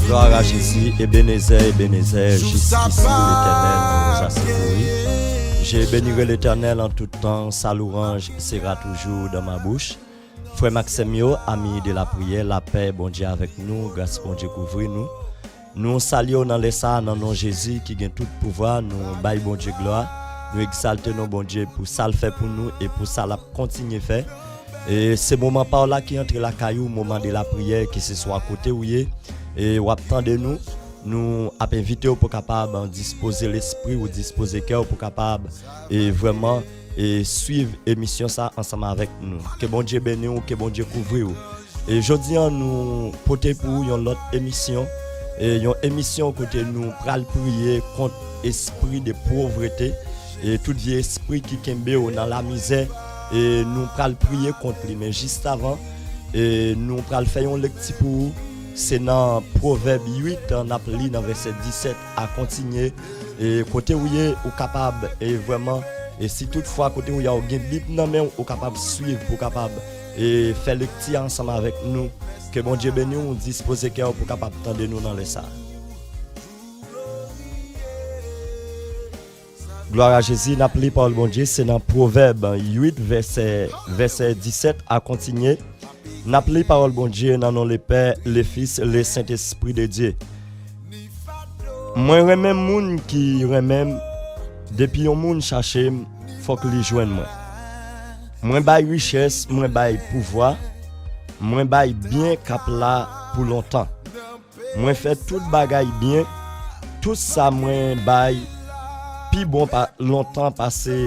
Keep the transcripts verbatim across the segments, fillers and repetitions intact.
Gloire à Jésus, Ebenezer, Ebenezer, jusqu'ici l'Éternel nous a secourus. Je bénirai l'Éternel en tout temps, sa louange sera toujours dans ma bouche. Frè m ak sè m yo, ami de la priyè, lapè Bondye avèk nou, gras Bondye kouvri nou. Nou salye w nan lè sa a, nan non Jezi ki gen tout pouvwa, nou bay Bondye glwa, nou egzalte non Bondye pou sa l fè pou nou e pou sa l ap kontinye fè. E se moman pa w la ki antre lakay ou, moman de la priyè, ke se swa kote ou ye, e w ap tande nou, nou ap envite w pou kapab dispoze lespri ou, dispoze kè w pou kapab e vrèman e swiv emisyon sa ansanm avèk nou. Ke Bondye beni w, ke Bondye kouvri w. E jodi an nou pote pou ou yon lòt emisyon, e yon emisyon kote nou pral priye kont espri de povrete, e tout vye espri ki kenbe w nan lamizè, e nou pral priye kont li. Men jis avan, e nou pral fè yon lekti pou ou. Se nan Pwovèb uit, n ap li nan vèsè disèt a kontinye. E kote ou ye, ou kapab, e vrèman, e si toutfwa kote ou ye a, ou gen Bib nan men w, ou kapab swiv, pou w kapab, e fè lekti a ansanm avèk nou. Ke Bondye beni w, dispoze kè w pou w kapab tande nou nan lè sa a. Glwa a Jezi, n ap li pawòl Bondye, se nan Pwovèb uit, vèsè, vèsè disèt a kontinye. N ap li pawòl Bondye nan non Lepè, Lefis, Lesentespri de Dye. Mwen renmen moun ki renmen m. Depi yon moun chache m, fòk li jwenn mwen. Mwen bay richès, mwen bay pouvwa, mwen bay byen k ap la pou lontan. Mwen fè tout bagay byen, tout sa mwen bay pi bon pa, lontan pase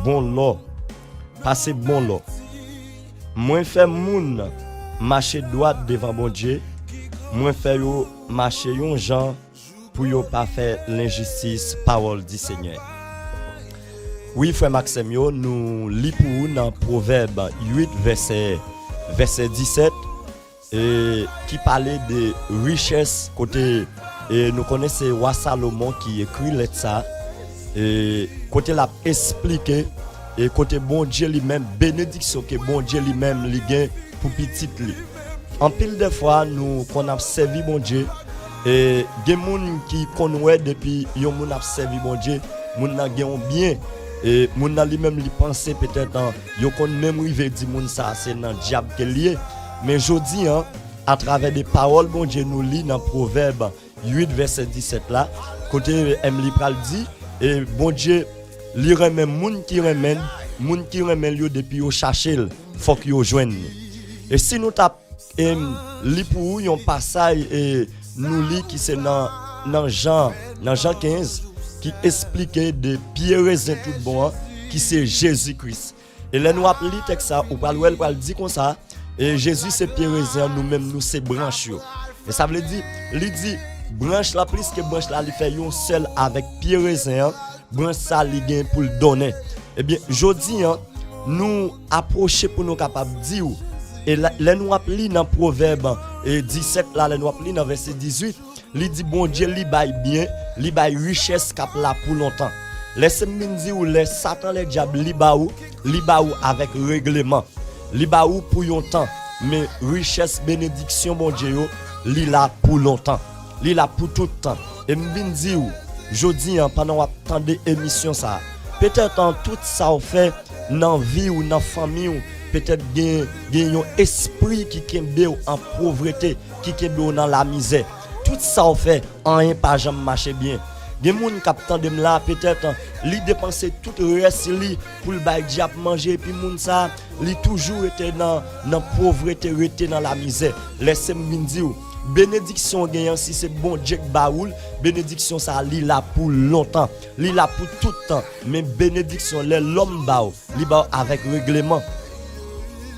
bon lò, pase bon lò. Mwen fè moun mache dwat devan Bondye, mwen fè yo mache yon jan pou yo pa fè lenjistis, pawòl di Senyè. Wi, frè m ak sè m yo, nou li pou ou nan Pwovèb uit, vèsè, vèsè disèt, e, ki pale de richès, kote, e, nou konnen se wa Salomon ki ekri lèt sa, e, kote l ap esplike, e, kote Bondye li menm, benediksyon ke Bondye li menm li gen pou pitit li. Anpil de fwa, nou konn ap sèvi Bondye, e, gen moun ki konn wè depi yon moun ap sèvi Bondye, moun nan gen yon byen, e, moun nan li menm li panse petèt, an, yo konn menm rive di moun sa a se nan dyab ke l ye. Men jodi an, atravè de pawòl Bondye nou li nan Pwovèb uit vèsè disèt la, kote M li pral di, e Bondye, li renmen moun ki renmen l, moun ki renmen l yo depi yo chache l, fòk yo jwenn li. E si nou t ap, em, li pou ou yon pasaj, e nou li ki se nan, nan Jan, nan Jan kenz, ki esplike de pye rezen tout bon an, ki se Jezi Kris. E lè nou ap li tèks sa, ou pral wè l pral di konsa, e Jezi se pye rezen an, nou menm nou se branch yo. E sa vle di, li di, branch la, plis ke branch la, li fè yon sèl avèk pye rezen an, branch sa li gen pou l donnen. Ebyen, jodi an, nou apwoche pou nou kapab di w, e la, lè nou ap li nan Pwovèb, e disèt la, lè nou ap li nan vèsè dizuit, li di Bondye li bay byen, li bay richès k ap la pou lontan. Lèse m vin di w, lè Satan, lè dyab, li ba ou, li ba ou avèk regleman. Li ba ou pou yon tan, men richès benediksyon Bondye yo, li la pou lontan. Li la pou tout tan. E m vin di w, jodi an, pandan w ap tande emisyon sa a, petèt an tout sa w fè nan vi w, nan fanmi w, petèt gen, gen yon espri ki kenbe w an povrete, ki kenbe w nan lamizè. Tout sa w fè, anyen pa janm mache byen. Gen moun k ap tande m la, petèt, li depanse tout rès li pou l bay dyab manje, epi moun sa a, li toujou rete nan, nan povrete, rete nan lamizè. Lèse m vin di w, benediksyon w genyen an, si se Bondye k ba ou l, benediksyon sa a, li la pou lontan. Li la pou tout tan. Men benediksyon, lè lòm ba w, li ba w avèk regleman.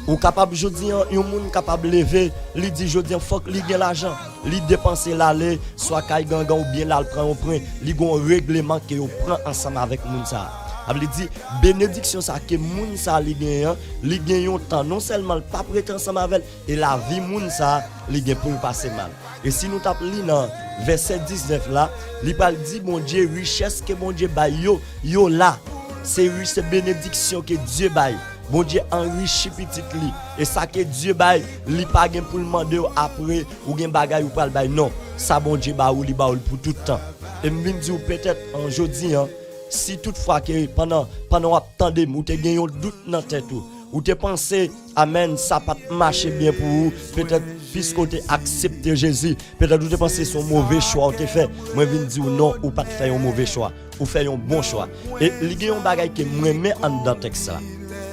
Ou kapab jodi an, yon moun kapab leve, li di jodi an fòk li gen lajan. Li depanse l ale, swa kay gangan oubyen l al pran yon prè. Li gen yon regleman ke yo pran ansanm avèk moun sa a. Sa vle di, benediksyon sa a ke moun sa a li genyen an, li gen yon tan. Non sèlman l p ap rete ansanm avè l, e lavi moun sa a, li gen pou l pase mal. E si nou t ap li nan vèsè diznèf la, li pral di Bondye, richès ke Bondye bay yo, yo la. Se ri-, se benediksyon ke Dye bay. Bondye anrichi pitit li. E sa ke Dye bay, li pa gen pou l mande w apre ou gen bagay ou pral bay. Non, sa Bondye ba ou, li ba ou l pou tout tan. E m vin di w petèt an jodi an, si tout fwa ke pandan, pandan w ap tande m, ou te gen yon dout nan tèt ou, ou te panse, amèn, sa pa t mache byen pou ou, petèt piske w te aksepte Jezi, petèt ou te panse se yon move chwa ou te fè. Mwen vin di w non, ou pa t fè yon move chwa. Ou fè yon bon chwa. E li gen yon bagay ke m renmen anndan tèks la.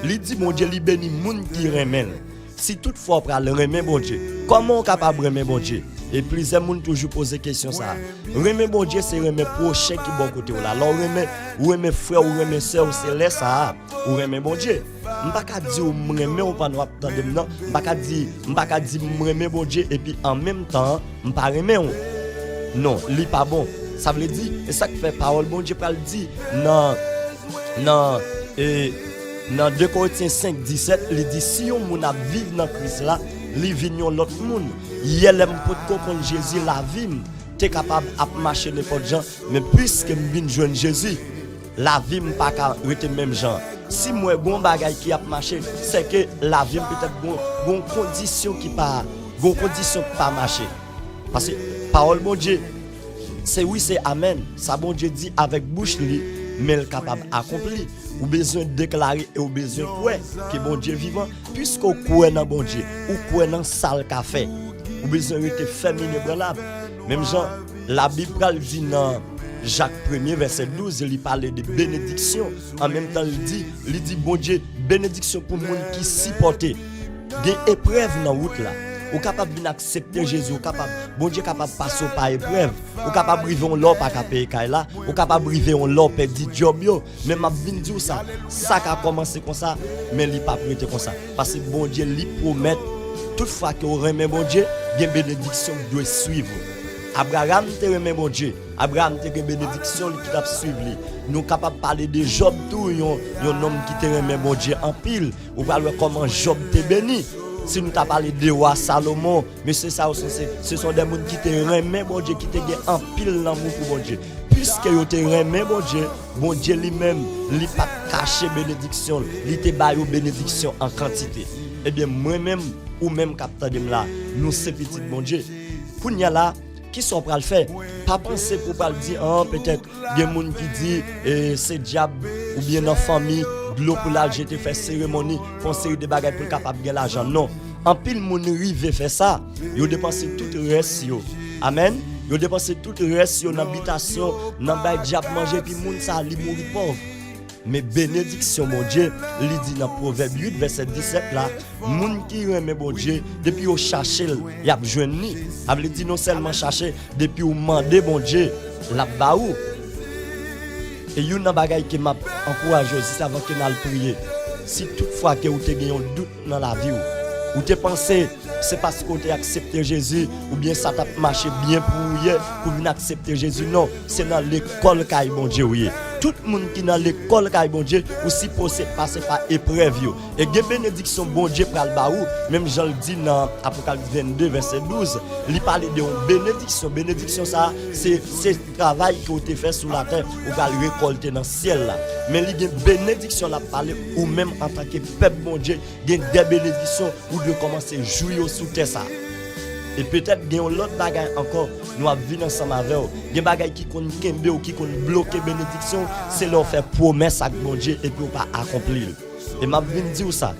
Li di Bondye li beni moun ki renmen l. Si tout fwa w pral renmen Bondye, kòman w kapab renmen Bondye? E plizyè moun toujou poze kesyon sa a. Renmen Bondye se renmen pwochen ki bò kote w la. Lè w renmen, ou renmen frè w, ou renmen sè w, se lè sa a ou renmen Bondye. M pa ka di w m renmen w pandan w ap tande m nan. M pa ka di, m pa ka di m renmen Bondye epi an menm tan m pa renmen w. Non, li pa bon. Sa vle di, e sa k fè pawòl Bondye pral di nan, nan, e, nan de Korentyen senk disèt, li di, si yon moun ap viv nan Kris la, li vin yon lòt moun. Yè lè m potko konn Jezi, lavi m te kapab ap mache nenpòt jan, men piske m vin jwenn Jezi, lavi m pa ka rete menm jan. Si m wè gon bagay ki ap mache, se ke lavi m petèt gon, gon kondisyon ki pa, gon kondisyon ki pa mache. Paske pawòl Bondye, se wi, se amèn. Sa Bondye di avèk bouch li, men l kapab akonpli. Ou bezwen deklare e ou bezwen kwè ke Bondye vivan. Piske w kwè nan Bondye, ou kwè nan sa l ka fè, ou bezwen rete fèm inebranlab. Menm jan Labib pral di nan Jak premye vèsè douz, li pale de benediksyon. An menm tan, li di, li di Bondye, benediksyon pou moun ki sipòte. Gen eprèv nan wout la. Ou kapab vin aksepte Jezi, ou kapab, Bondye kapab pase w pa eprèv. Ou kapab rive yon lè w pa ka peye kay la, ou kapab rive yon lè w pèdi djòb yo. Men m ap vin di w sa, sa ka kòmanse konsa, men li p ap rete konsa. Paske Bondye li pwomèt, tout fwa ke w renmen Bondye, gen benediksyon k dwe swiv ou. Abraram te renmen Bondye, Abraram te gen benediksyon li ki t ap swiv li. Nou kapab pale de Jòb tou, yon, yon nonm ki te renmen Bondye anpil. Ou pral wè kòman Jòb te beni. Si nou ta pale de wa Salomon, mesye sa yo se, se, se son de moun ki te renmen Bondye, ki te gen anpil lanmou pou Bondye. Piske yo te renmen Bondye, Bondye li menm, li pa t kache benediksyon l, li te ba yo benediksyon an kantite. Ebyen, mwen menm, ou menm k ap tande m la, nou se pitit Bondye. Kounye a la, kisa w pral fè? Pa panse pou w pral di, an, petèt, gen moun ki di, e, se dyab, oubyen nan fanmi, dlo pou l al jete, fè seremoni, fè yon seri de bagay pou l kapab gen lajan. Non. Anpil moun rive fè sa, yo depanse tout rès yo. Amèn. Yo depanse tout rès yo nan bitasyon, nan bay dyab manje, epi moun sa a, li mouri pòv. Men benediksyon Bondye, li di nan Pwovèb uit vèsè disèt la, moun ki renmen Bondye, depi yo chache l, y ap jwenn li. Sa vle di non sèlman chache, depi w mande Bondye, l ap ba ou. E youn nan bagay ke m ap ankouraje w, jis avan ke n al priye, si tout fwa ke w te gen yon dout nan lavi w, ou te panse se paske w te aksepte Jezi, oubyen sa t ap mache byen pou ou yè, pou w vin aksepte Jezi. Non, se nan lekòl kay Bondye w ye. Tout moun ki nan lekòl kay Bondye, ou sipoze pase pa eprèv yo. E gen benediksyon Bondye pral ba ou, menm jan l di nan Apokalips vennde, vèsè douz, li pale de yon benediksyon. Benediksyon sa a, se, se travay ke w te fè sou latè, ou pral rekòlte nan syèl la. Men li gen benediksyon l ap pale, ou menm antanke pèp Bondye, gen de benediksyon ou dwe kòmanse jwi yo sou tè sa a. E petèt gen yon lòt bagay ankò, nou ap vin ansanm avè w. Gen bagay ki konn kenbe w, ki konn bloke benediksyon w, se lè w fè pwomès ak Bondye epi w pa akonpli l. E m ap vin di w sa,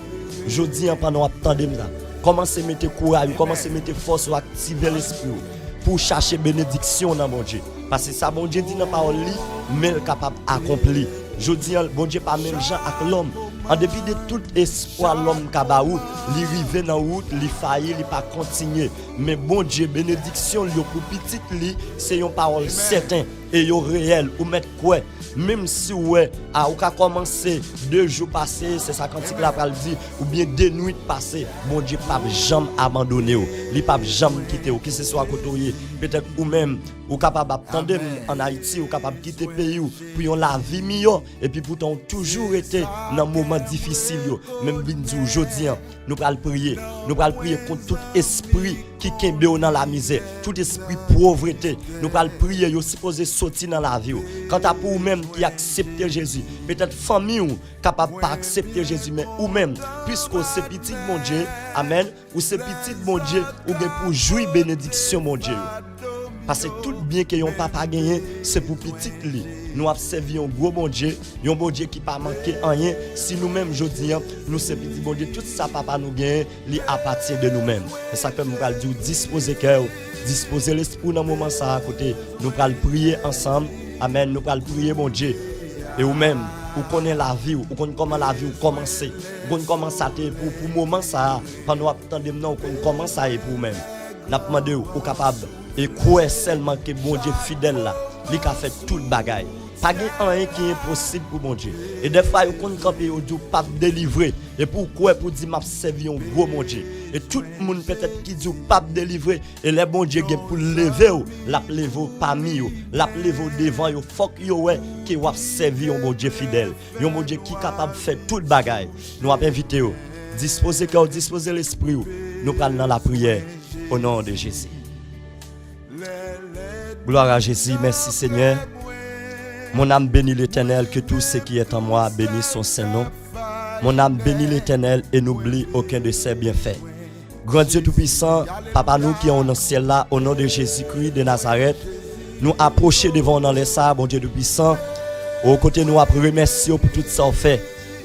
jodi an pandan w ap tande m la, kòmanse mete kouray ou, kòmanse mete fòs ou, aktive lespri w pou w chache benediksyon nan Bondye. Paske sa Bondye di nan pawòl li, men l kapab akonpli. Jodi an, Bondye pa menm jan ak lòm. An depi de tout espwa lòm ka ba ou, li rive nan wout, li fayi, li pa kontinye. Men Bondye, benediksyon l yo pou pitit li, se yon pawòl sèten e yo reyèl. Ou mèt kwè. Menm si w wè, a, ou ka kòmanse, de jou pase, se sa kantik la pral di, oubyen de nwit pase, Bondye p ap janm abandone w. Li p ap janm kite w, keseswa kote w ye. Petèt ou menm, ou kapab ap tande m ann Ayiti, ou kapab kite peyi w pou yon lavi miyò, epi poutan w toujou rete nan moman difisil yo. Men m vin di w jodi an, nou pral priye. Nou pral priye kont tout espri ki kenbe w nan lamizè, tout espri povrete. Nou pral priye, yo sipoze soti nan lavi w. Kanta pou ou menm ki aksepte Jezi, petèt fanmi w kapab pa aksepte Jezi, men ou menm, piske w se pitit Bondye, amèn, ou se pitit Bondye, ou gen pou jwi benediksyon Bondye yo. Paske tout byen ke yon papa genyen, se pou pitit li. Nou ap sèvi yon gwo Bondye, yon Bondye ki pa manke anyen. Si nou menm jodi a, nou se pitit Bondye, tout sa papa nou genyen, li apatyen de nou menm. E sa k fè m pral di w, dispoze kè w, dispoze lespri w nan moman sa a kote nou pral priye ansanm. Amèn. Nou pral priye Bondye. E ou menm, ou konnen lavi w, ou konn kòman lavi w kòmanse. Ou konn kòman sa te ye pou, pou moman sa a, pandan w ap tande m nan, ou konn kòman sa ye pou ou menm. N ap mande w, ou kapab e kwè sèlman ke Bondye fidèl la, li ka fè tout bagay. Pa gen anyen ki enposib pou Bondye. E dèfwa yo konn kanpe, yo di w p ap delivre. Epi w kwè pou di m ap sèvi yon gwo Bondye. E tout moun petèt ki di w p ap delivre, e lè Bondye gen pou l leve w, l ap leve w pami yo. L ap leve w devan yo. Fòk yo wè ke w ap sèvi yon Bondye fidèl. Yon Bondye ki kapab fè tout bagay. Nou ap envite w. Dispoze kè w, dispoze lespri w. Nou pral nan lapriyè. Au nom de Jésus. Gloire à Jésus, merci Seigneur. Mon âme bénit l'Éternel, que tout ce qui est en moi bénisse son saint nom. Mon âme bénit l'Éternel et n'oublie aucun de ses bienfaits. Gran Dye Toupisan, Papa nou ki anwo nan syèl la, o non de Jezikri de Nazarèt, nou apwoche devan w nan lè sa a, Bondye Toupisan, o kote nou ap remèsye w pou tout sa w fè.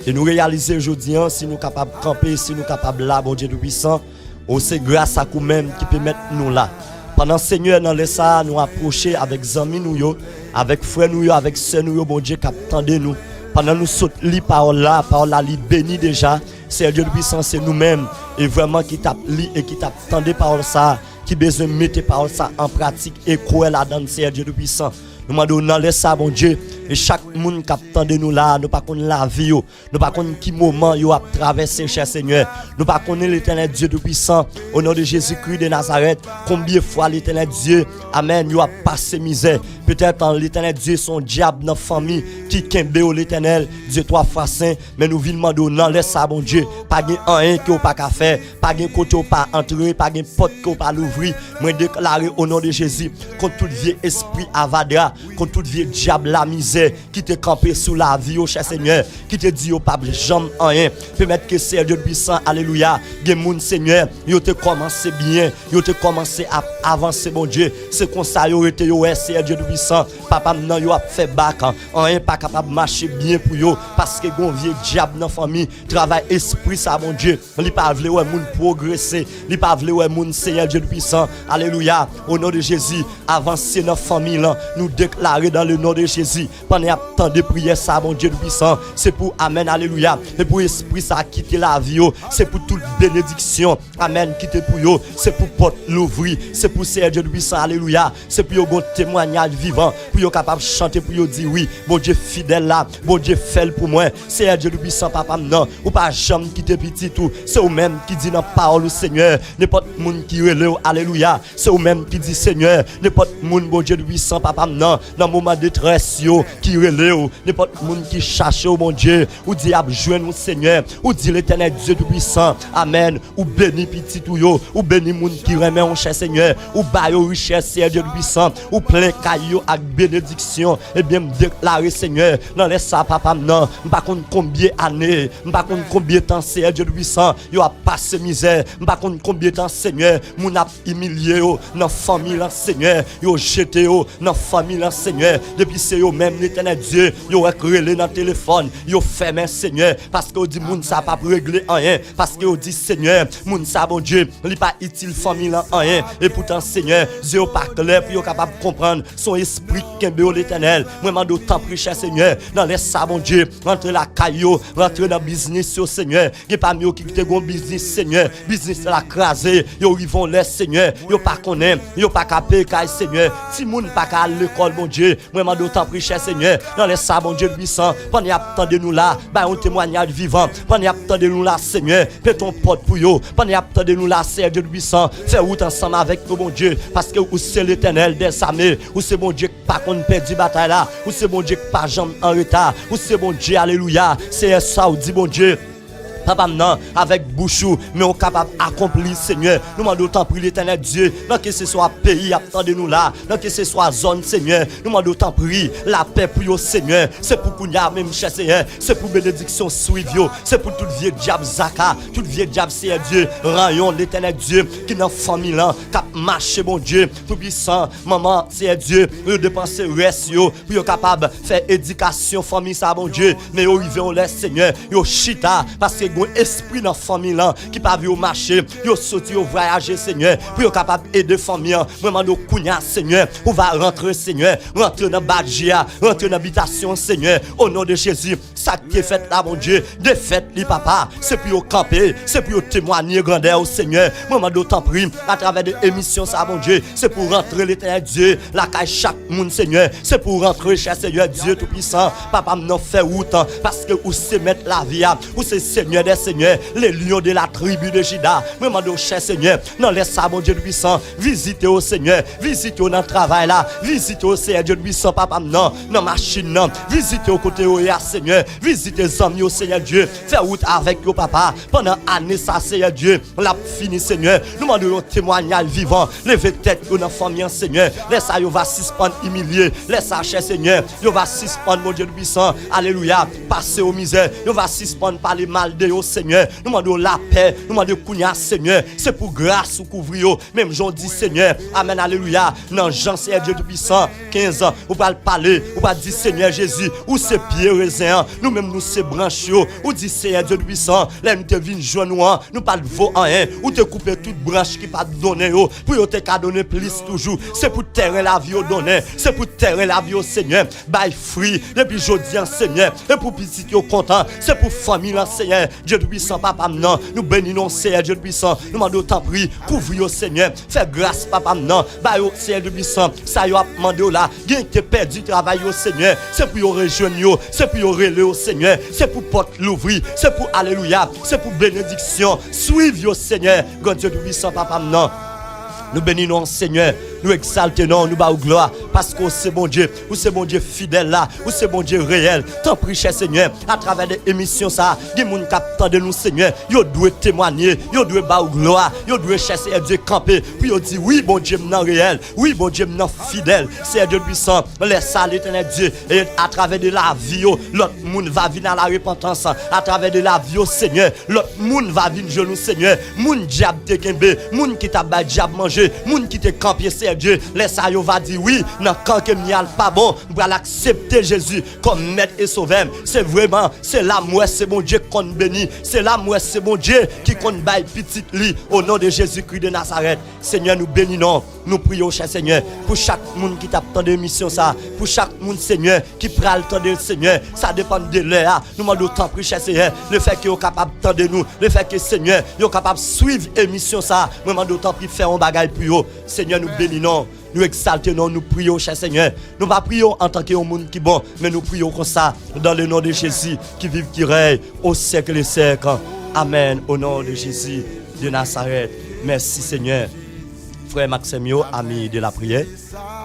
E nou reyalize jodi a, si nou kapab kanpe, si nou kapab la, Bondye Toupisan, o se gras ak ou menm ki pèmèt nou la. Pandan Senyè, nan lè sa a, nou apwoche avèk zanmi nou yo, avèk frè nou yo, avèk sè nou yo, Bondye k ap tande nou. Pandan nou sot li pawòl la, pawòl la li beni deja. Seyè Dye Toupisan, se nou menm, e vrèman ki t ap li e ki t ap tande pawòl sa a, ki bezwen mete pawòl sa a an pratik e kwè ladan l, Seyè Dye Toupisan. Nou mande w nan lè sa a, Bondye, e chak moun k ap tande nou la a, nou pa konn lavi yo, nou pa konn ki moman yo ap travèse, chè Senyè. Nou pa konnen, Letènèl Dye Toupisan, o non de Jezikri de Nazarèt, konbyen fwa, Letènèl Dye, amèn, yo ap pase mizè. Petèt, Letènèl Dye, se yon dyab nan fanmi ki kenbe yo, Letènèl Dye twa fwa sen, men nou vin mande w nan lè sa a, Bondye, pa gen anyen ke w pa ka fè, pa gen kote w pa antre, pa gen pòt ke w pa louvri. Mwen deklare o non de Jezi, kont tout vye espri avadra, kont tout vye dyab lamizè, ki te kanpe sou lavi yo, chè Senyè, ki te di yo p ap janm anyen. Pèmèt ke Seyè Dye Toupisan, alelouya, gen moun, Senyè, yo te kòmanse byen, yo te kòmanse ap avanse, Bondye. Se konsa yo rete, yo wè, Seyè Dye Toupisan, papa m nan, yo ap fè bak, anyen pa kapab mache byen pou yo, paske gon vye dyab nan fanmi, travay espri sa, Bondye. Li pa vle wè moun pwogrese. Li pa vle wè moun, Seyè Dye Toupisan. Alelouya. O non de Jezi, avanse nan fanmi lan. Nou deklare dans le nom de Jésus. Pandan y ap tande priyè sa, Bondye Toupisan, se pou amèn, alelouya. E pou espri sa kite lavi yo. Se pou tout benediksyon, amèn, kite pou yo. Se pou pòt louvri. Se pou Seyè Dye Toupisan, alelouya. Se pou yo gon temwayaj vivan. Pou yo kapab chante, pou yo di wi. Bondye fidèl la. Bondye fè l pou mwen. Seyè Dye Toupisan, papa m nan. Ou pa janm kite pitit ou. Se ou menm ki di nan pawòl ou, Senyè, nenpòt moun ki rele w, alelouya. Se ou menm ki di, Senyè, nenpòt moun, Bondye Toupisan, papa m nan, nan moman detrès yo, ki rele w, nenpòt moun ki chache w, Bondye, ou di y ap jwenn ou, Senyè. Ou di, Letènèl Dye Toupisan, amèn. Ou beni pitit ou yo, ou beni moun ki renmen w, chè Senyè. Ou ba yo richès, Seyè Dye Toupisan. Ou plen kay yo ak benediksyon. Ebyen, m deklare, Senyè, nan lè sa, papa m nan, m pa konn konbyen ane, m pa konn konbyen tan, Seyè Dye Toupisan, yo ap pase mizè. M pa konn konbyen tan, Senyè, moun ap imilye yo nan fanmi lan, Senyè. Yo jete yo nan fanmi lan, Senyè. Depi se yo menm, Letènèl Dye, yo wè k rele nan telefòn, yo fèmen, Senyè. Paske yo di moun sa p ap regle anyen. Paske yo di, Senyè, moun sa, Bondye, li pa itil fanmi lan anyen. Epoutan, Senyè, zye yo pa klè pou yo kapab konprann. Se yon espri k kenbe yo, Letènèl. Mwen mande w, tanpri, chè Senyè, nan lè sa, Bondye, rantre lakay yo, rantre nan biznis yo, Senyè. Gen pami yo ki te gon biznis, Senyè. Biznis la kraze. Yo rive yon lè, Senyè. Yo pa konnen. Yo pa ka peye kay, Senyè. Timoun pa ka al lekòl, Bondye. Mwen mande w, tanpri, chè Senyè. Nan lè sa, Bondye Toupisan, pandan y ap tande nou la, bay yon temwayaj vivan. Pandan y ap tande nou la, Senyè, pete yon pòt pou yo. Pandan y ap tande nou la, Seyè Dye Toupisan, fè wout ansanm avèk nou, Bondye. Paske ou se Letènèl dèzame. Ou se Bondye k pa konn pèdi batay la. Ou se Bondye k pa janm an reta. Ou se Bondye, alelouya. Seyè, sa w di, Bondye, Papa m nan, avèk bouch ou, men w kapab akonpli, Senyè. Nou mande w tanpri, Letènèl Dye, nan keseswa peyi y ap tande nou la, nan keseswa zòn, Senyè, nou mande w tanpri, lapè pou yo, Senyè. Se pou kounye a menm, chè Senyè, se pou benediksyon swiv yo, se pou tout vye dyab zaka, tout vye dyab, Senyè Dye, ranyon, Letènèl Dye, ki nan fanmi lan, k ap mache, Bondye, Toupisan, manman, Senyè Dye, yo depanse rès yo, pou yo kapab fè edikasyon fanmi sa, Bondye. Men yo rive yon lè, Senyè, yo chita, paske gen espri nan fanmi lan ki pa vle yo mache. Yo soti, yo vwayaje, Senyè, pou yo kapab ede fanmi an. Mwen mande w kounye a, Senyè, ou va rantre, Senyè, rantre nan badji a, rantre nan bitasyon, Senyè, o non de Jezi. Sa k te fèt la, Bondye, defèt li, Papa. Se pou yo kanpe, se pou yo temwanye grandè w, Senyè. Mwen mande w tanpri, atravè de emisyon sa, Bondye, se pou rantre, Letènèl Dye, lakay chak moun, Senyè. Se pou rantre, chè Senyè Dye Toupisan. Papa m nan, fè wout, paske ou se mèt lavi a, ou se Senyè dè Senyè, le Lion de la tribi de Jida. Mwen mande w, chè Senyè, nan lè sa, Bondye Toupisan, vizite yo, Senyè, vizite yo nan travay la, vizite yo, Senyè Dye Toupisan, Papa m nan, nan machin nan, vizite yo kote yo ye a, Senyè, vizite zanmi yo, Senyè Dye, fè wout avèk yo, Papa, pandan ane sa, Senyè Dye, l ap fini, Senyè. Nou mande yon temwanyaj vivan. Leve tèt yo nan fanmi an, Senyè. Lè sa yo va sispann imilye. Lè sa, chè Senyè, yo va sispann, Bondye Toupisan, alelouya, pase yo mizè. Yo va sispann pale mal de yo, Senyè. Nou mande w lapè. Nou mande w kounye a, Senyè. Se pou gras ou kouvri yo. Menm jan w di, Senyè. Amèn, alelouya. Nan Jan, Senyè Dye Toupisan, kenz, ou pral pale, ou pral di, Senyè Jezi, ou se pye rezen an, nou menm nou se branch yo. Ou di, Senyè Dye Toupisan, lè nou te vin jwenn ou an, nou pa t vo anyen. Ou te koupe tout branch ki pa t donnen yo, pou yo te ka donnen plis toujou. Se pou tèren lavi yo donnen, se pou tèren lavi yo, Senyè, bay fwi. Depi jodi an, Senyè, e pou pitit yo kontan, se pou fanmi lan, Senyè, Dye Toupisan, Papa m nan, nou beni non, Senyè Dye Toupisan. Nou mande w tanpri, kouvri yo, Senyè. Fè gras, Papa m nan. Ba yo, Senyè Dye Toupisan, sa yo ap mande w la. Gen ki te pèdi travay yo, Senyè. Se pou yo rejwenn yo. Se pou yo rele yo, Senyè. Se pou pòt louvri. Se pou alelouya. Se pou benediksyon. Swiv yo, Senyè. Gran Dye Toupisan, Papa m nan. Nou beni non, Senyè. Nou egzalte non, nou ba ou glwa. Paske ou se Bondye. Ou se Bondye fidèl la. Ou se Bondye reyèl. Tanpri, chè Senyè, atravè de emisyon sa, gen moun k ap tande nou, Senyè. Yo dwe temwanye, yo dwe ba ou glwa, yo dwe chè Senyè Dye kanpe pou yo di, wi, Bondye m nan reyèl, wi, Bondye m nan fidèl. Senyè Dye Toupisan, lè sa, Letènèl Dye, e atravè de lavi yo, lòt moun va vin a la repantans. Atravè de lavi yo, Senyè, lòt moun va vin jwenn ou, Senyè. Moun dyab te kenbe, moun ki t ap bay dyab manje, moun ki te kanpe, Senyè Dye, lè sa yo va di, wi, nan kan ke m ye a l pa bon, m pral aksepte Jezi kòm mèt e sovè m. Se vreman, se la m wè se Bondye k konn beni, se la m wè se Bondye ki konn bay pitit li, o non de Jezikri de Nazarèt. Senyè, nou beni non, nou priye w, chè Senyè, pou chak moun ki t ap tande emisyon sa, pou chak moun, Senyè, ki pral tande l, Senyè, sa depann de lè a. Nou mande w tanpri, chè Senyè, lefètke yo kapab tande nou, lefètke, Senyè, yo kapab swiv emisyon sa, mwen mande w tanpri fè yon bagay pou yo. Senyè, nou beni non, nou egzalte non, nou priye w, chè Senyè. Nou pa priye w antanke yon moun ki bon, men nou priye w konsa, dans le nom de Jésus, qui vit, qui règne au siècle des siècles. Amèn, o non de Jezi de Nazarèt. Mèsi, Senyè. Frè m ak sè m yo, ami de la priyè,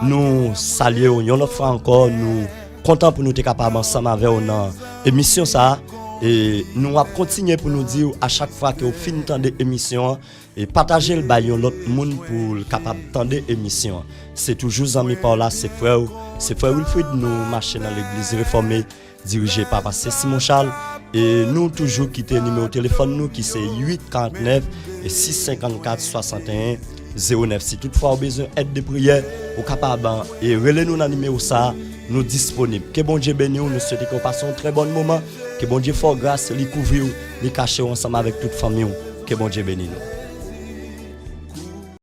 nou salye w yon lòt fwa ankò. Nou kontan pou nou te kapab ansanm avè w nan emisyon sa a. E nou ap kontinye pou nou di w, a chak fwa ke w fin tande emisyon an, e pataje l bay yon lòt moun pou l kapab tande emisyon an. Se toujou zanmi pa w la, se frè w, se frè Wilfrid, nou mache nan legliz refòme dirije pa pastè Simon Charles. E nou toujou kite nimewo telefòn nou ki se uit karant nèf e sis senkannkat swasanteyen zewo nèf. Si toutfwa ou bezwen èd de priyè, ou kapab, e, rele nou nan nimewo sa a, nou disponib. Ke Bondye beni w, nou swete ke w pase yon trè bòn moman. Ke Bondye fè w gras, li kouvri w, li kache w ansanm avèk tout fanmi w. Ke Bondye beni nou.